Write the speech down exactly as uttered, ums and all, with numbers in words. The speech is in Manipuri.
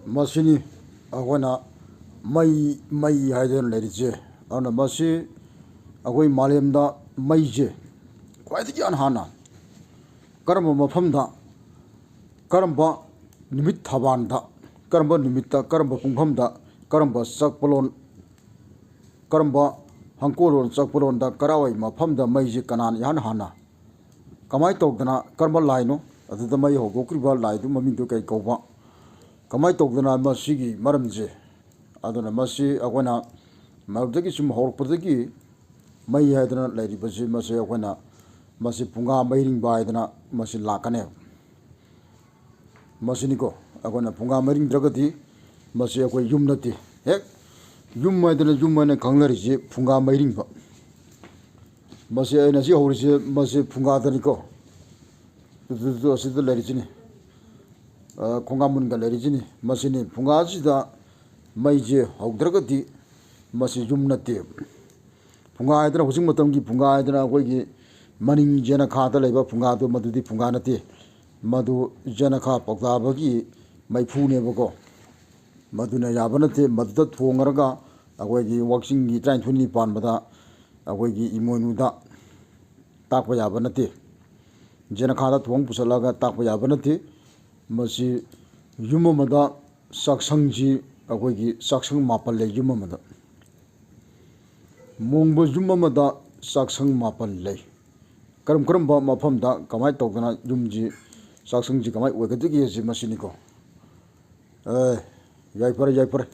ꯃꯁꯤꯅꯤ ꯑꯩꯈꯣꯏꯅ ꯃꯩ, ꯃꯩ ꯍꯥꯏꯗꯅ ꯂꯩꯔꯤꯁꯦ꯫ ꯑꯗꯨꯅ ꯃꯁꯤ ꯑꯩꯈꯣꯏ ꯃꯥꯂꯦꯝꯗ ꯃꯩꯁꯦ ꯈ꯭ꯋꯥꯏꯗꯒꯤ ꯍꯥꯟꯅ ꯀꯔꯝꯕ ꯃꯐꯝꯗ, ꯀꯔꯝꯕ ꯅꯨꯃꯤꯠ ꯊꯕꯥꯟꯗ, ꯀꯔꯝꯕ ꯅꯨꯃꯤꯠꯇ, ꯀꯔꯝꯕ ꯄꯨꯡꯐꯝꯗ, ꯀꯔꯝꯕ ꯆꯛꯄꯂꯣꯟ, ꯀꯔꯝꯕ ꯍꯪꯀꯣꯜꯂꯣꯟ ꯆꯛꯄꯂꯣꯟꯗ, ꯀꯔꯥꯏꯋꯥꯏ ꯃꯐꯝꯗ ꯃꯩꯁꯦ ꯀꯅꯥꯅ ꯏꯍꯥꯟ ꯍꯥꯟꯅ, ꯀꯃꯥꯏꯅ ꯇꯧꯗꯅ, ꯀꯔꯝꯕ ꯂꯥꯏꯅꯣ ꯑꯗꯨꯗ ꯃꯩ ꯍꯧꯗꯣꯛꯈ꯭ꯔꯤꯕ ꯂꯥꯏꯗꯨ ꯃꯃꯤꯡꯗꯨ ꯀꯩ ꯀꯧꯕ, ꯀꯃꯥꯏꯅ ꯇꯧꯗꯅ ꯃꯁꯤꯒꯤ ꯃꯔꯝꯁꯦ? ꯑꯗꯨꯅ ꯃꯁꯤ ꯑꯩꯈꯣꯏꯅ ꯃꯔꯨꯗꯒꯤ ꯁꯨꯝ ꯍꯧꯔꯛꯄꯗꯒꯤ ꯃꯩ ꯍꯥꯏꯗꯅ ꯂꯩꯔꯤꯕꯁꯤ, ꯃꯁꯤ ꯑꯩꯈꯣꯏꯅ, ꯃꯁꯤ ꯐꯨꯡꯒꯥ ꯃꯩꯔꯤꯡꯕ ꯍꯥꯏꯗꯅ ꯃꯁꯤ ꯂꯥꯛꯀꯅꯦꯕ꯫ ꯃꯁꯤꯅꯤꯀꯣ, ꯑꯩꯈꯣꯏꯅ ꯐꯨꯡꯒꯥ ꯃꯩꯔꯤꯡꯗ꯭ꯔꯒꯗꯤ ꯃꯁꯤ ꯑꯩꯈꯣꯏ ꯌꯨꯝ ꯅꯠꯇꯦ꯫ ꯍꯦꯛ ꯌꯨꯝ ꯍꯥꯏꯗꯅ, ꯌꯨꯝ ꯍꯥꯏꯅ ꯈꯪꯅꯔꯤꯁꯤ ꯐꯨꯡꯒꯥ ꯃꯩꯔꯤꯡꯕ꯫ ꯃꯁꯤ ꯑꯩꯅ ꯁꯤ ꯍꯧꯔꯤꯁꯦ, ꯃꯁꯤ ꯐꯨꯡꯒꯥꯗꯅꯤꯀꯣ꯫ ꯇꯨ, ꯇꯨ, ꯇꯨ, ꯑꯁꯤꯗ ꯂꯩꯔꯤꯁꯤꯅꯤ꯫ ꯑ, ꯈꯣꯡꯒꯥ ꯃꯨꯟꯒ ꯂꯩꯔꯤꯁꯤꯅꯤ꯫ ꯃꯁꯤꯅꯤ ꯐꯨꯡꯒꯥꯁꯤꯗ ꯃꯩꯁꯦ ꯍꯧꯗ꯭ꯔꯒꯗꯤ ꯃꯁꯤ ꯌꯨꯝ ꯅꯠꯇꯦꯕ꯫ ꯐꯨꯡꯒꯥ ꯍꯥꯏꯗꯅ, ꯍꯧꯖꯤꯛ ꯃꯇꯝꯒꯤ ꯐꯨꯡꯒꯥ ꯍꯥꯏꯗꯅ ꯑꯩꯈꯣꯏꯒꯤ ꯃꯅꯤꯡ ꯌꯦꯅꯈꯥꯗ ꯂꯩꯕ ꯐꯨꯡꯒꯥꯗꯨ, ꯃꯗꯨꯗꯤ ꯐꯨꯡꯒꯥ ꯅꯠꯇꯦ꯫ ꯃꯗꯨ ꯌꯦꯅꯈꯥ ꯄꯥꯎꯇꯥꯕꯒꯤ ꯃꯩꯐꯨꯅꯦꯕꯀꯣ꯫ ꯃꯗꯨꯅ ꯌꯥꯕ ꯅꯠꯇꯦ꯫ ꯃꯗꯨꯗ ꯊꯣꯡꯉꯔꯒ ꯑꯩꯈꯣꯏꯒꯤ ꯋꯥꯛꯆꯤꯡꯒꯤ ꯇꯔꯥꯅꯤꯊꯣꯏꯅꯤ ꯄꯥꯟꯕꯗ ꯑꯩꯈꯣꯏꯒꯤ ꯏꯃꯣꯏꯅꯨꯗ ꯇꯥꯛꯄ ꯌꯥꯕ ꯅꯠꯇꯦ꯫ ꯌꯦꯅꯈꯥꯗ ꯊꯣꯡ ꯄꯨꯁꯜꯂꯒ ꯇꯥꯛꯄ ꯌꯥꯕ ꯅꯠꯇꯦ꯫ ꯃꯁꯤ ꯌꯨꯝ ꯑꯃꯗ ꯆꯥꯛꯁꯪꯁꯤ, ꯑꯩꯈꯣꯏꯒꯤ ꯆꯥꯛꯁꯪ ꯃꯥꯄꯟ ꯂꯩ ꯌꯨꯝ ꯑꯃꯗ꯫ ꯃꯣꯡꯕ ꯌꯨꯝ ꯑꯃꯗ ꯆꯥꯛꯁꯪ ꯃꯥꯄꯟ ꯂꯩ꯫ ꯀꯔꯝ ꯀꯔꯝꯕ ꯃꯐꯝꯗ ꯀꯃꯥꯏꯅ ꯇꯧꯗꯅ ꯌꯨꯝꯁꯤ, ꯆꯥꯛꯁꯪꯁꯤ ꯀꯃꯥꯏꯅ ꯑꯣꯏꯒꯗꯒꯦ ꯍꯥꯏꯁꯤ ꯃꯁꯤꯅꯤꯀꯣ꯫ ꯑꯦ, ꯌꯥꯏꯐꯔꯦ, ꯌꯥꯏꯐꯔꯦ꯫